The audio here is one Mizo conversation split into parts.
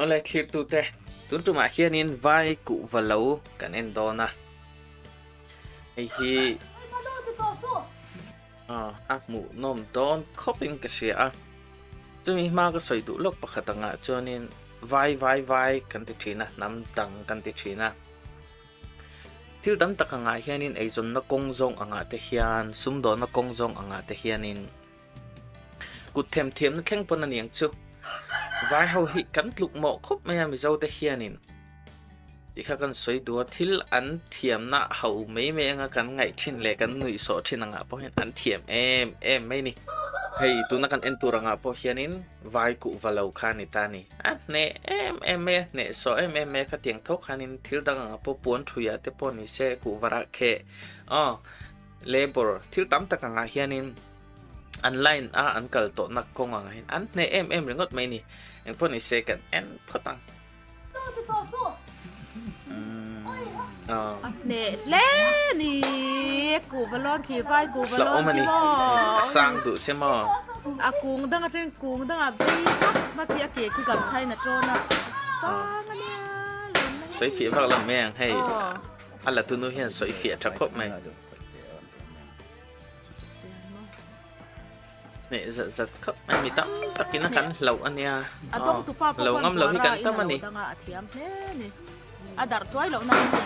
Awle thlirtute, tun tumah hianin vai kuhva lo kan en dawn a, hei hi a hmuhnawm dawn khawpin ka hria a, chumi hma ka sawi duh lawk pakhat angah chuanin vai vai vai kan ti thin a, hnam dang kan ti thin a, thil tam tak angah hianin eizawnna kawng zawng angah te hian sumdawnna kawng zawng angah te hianin. Kut them thiamna thleng pawn a niang chu. Vai ho hi kan tluk mawh khawp mai a Mizo te hianin. Tih kha kan sawi duh a, thil an thiamna ho mai mai anga kan ngaih thin leh kan nuih sawh thin angah pawh hian an thiam em em mai ni. Hei tuna kan en tur angah pawh hianin vai kuhva lo kha a ni ta a ni. A hneh em em mai a, hneh sawh em em mai a khatiang tho khanin thil dang angah pawh puan thuiah te pawh ni se kuhva rah kheh aw labour thil tam tak angah hianin an line a an kal tawh nak kawng ang hian an hneh em em ringawt mai ni engpawh ni se kan en phawt ang. A hneh hle ni kuhva lawn khi vai kuhva lawn khi maw a sang duh se maw a kung dang atang kung dangah vei vak vak hi a ke khi gam chhain a tawn a sang ania sawi fiah vak lo mai ang hei a la tunu hian sawi fiah tha khawp mai. Hneh zat zat khawp mai mi tam takin a kan hlauh a nia. A dawng tu pa pawh Lo ngam lo hi kan tam a ni. Danga a thiam hle a ni. A darh chuai loh na a ni.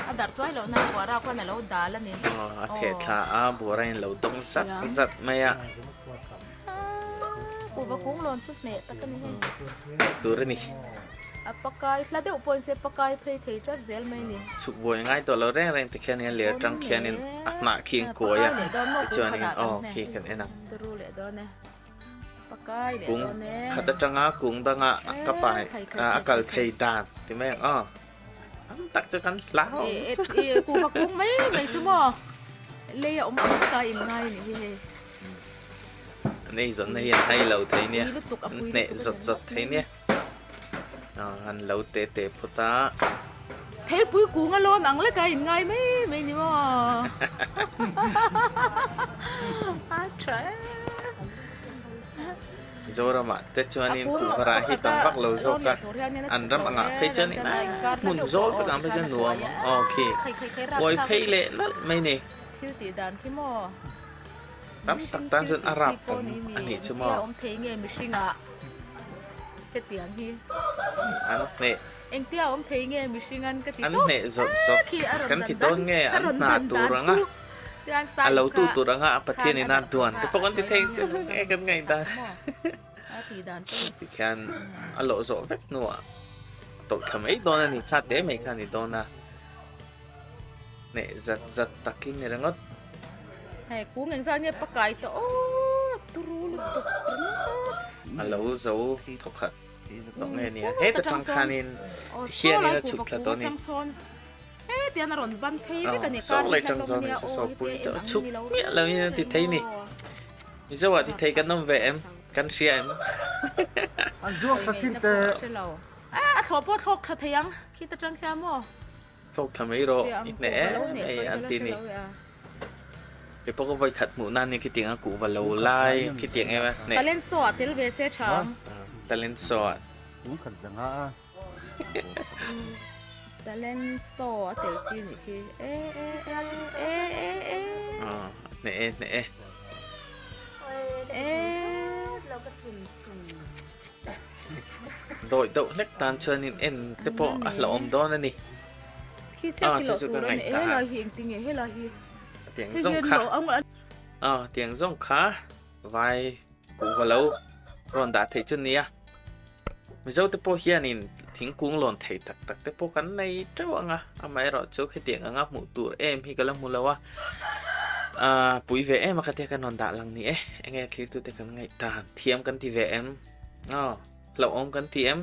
A darh chuai loh na buara khuan a lo dal a ni. Aw a theh thla a buara in lo dawng zat zat mai a. Kuhva kung lawn chu hneh tak a ni hei. Tur a ni. A pakai hla deuh pawhin se pakai phei thei tlat zel mai ni. Chhuk buai ngai tawh lo reng reng tikhianin a ler tang khianin a hnah khi in kuai a tichuanin aw khi kan en ang. Kung khat atanga kung danga a ka pai a kal phei dan ti mai ang aw. Tam tak chu kan hlau. Kuhva kung mai mai chu maw lei a awm ang ta in ngai ni hi hei. An ei zawtna hi an hai lo thei nia an hneh zawt zawt thei nia. An lo te te phawt a. Theipui kung a lawn ang lek a in ngai mai mai ni maw. A tha e. Mizoramah te chuanin kuhvarah hi tam vak lo zawk a, an ram angah phei chuanin a hmun zawl vek ang phei chuan nuam ang aw khi uai phei leh nalh mai ni. Thil tih dan khi maw. Tam tak tan chuan a rap awm a nih chu maw. Awm thei nge mihringah hetiang hi. An hneh. Engtia awm thei nge mihring an ka ti An hneh zawt zawt kan ti dawn nge an hna tur anga a lo tu tur anga a Pathian in a duan te pawh kan ti thei chu nge kan ngaihdan. Tikhian a lawh zawh vek hnuah tawlh thla mai dawn a ni kha te mai kha a ni dawn a. Hneh zat zat takin ni ringawt. Hei kung engzat nge pakai tawh aw turu lutuk ringawt. A lo zo thawkhat tawh nge nia heta tang khanin tihianin a chhuk thla tawh a ni. Hetian a rawn ban phei vek a ni Saw lei tang zawn in saw pui tawh chhuk miah lo in a ti thei ni. Mizo ah ti thei kan awm ve em? Kan hria em? An zuang tha chin teh. A thlawh pawh thlawk tha thei ang khita tang khian maw. Thlawk thla mai rawh i hneh em ei an ti ni. Kei pawh ka vawi khat hmuh nan ni khitiang a kuhva lo lai khitiang em a hneh. Talent show ah tel ve se tha ang. Talent show ah. Kung khat zanga a. Talent show a tel chi nih khi e e e e e e. A hneh e hneh e. E. Dawih deuh hlek tan chuanin en te pawh a hlauhawm dawn a ni. A chu chu ka ngaih ta a. Tiang zawng kha a tiang zawng kha vai kuhva lo rawn dah theih chu nia. Mizo te pawh hianin thingkung lawn thei tak tak te pawh kan nei teuh ang a, amaherawh chu hetiang anga hmuh tur em hi ka la hmu lo a. Pui ve em a khatia kan rawn dah lang ni e, enge thlir tute kan ngaih tan thiam kan ti ve em? Aw hlauhawm kan ti em?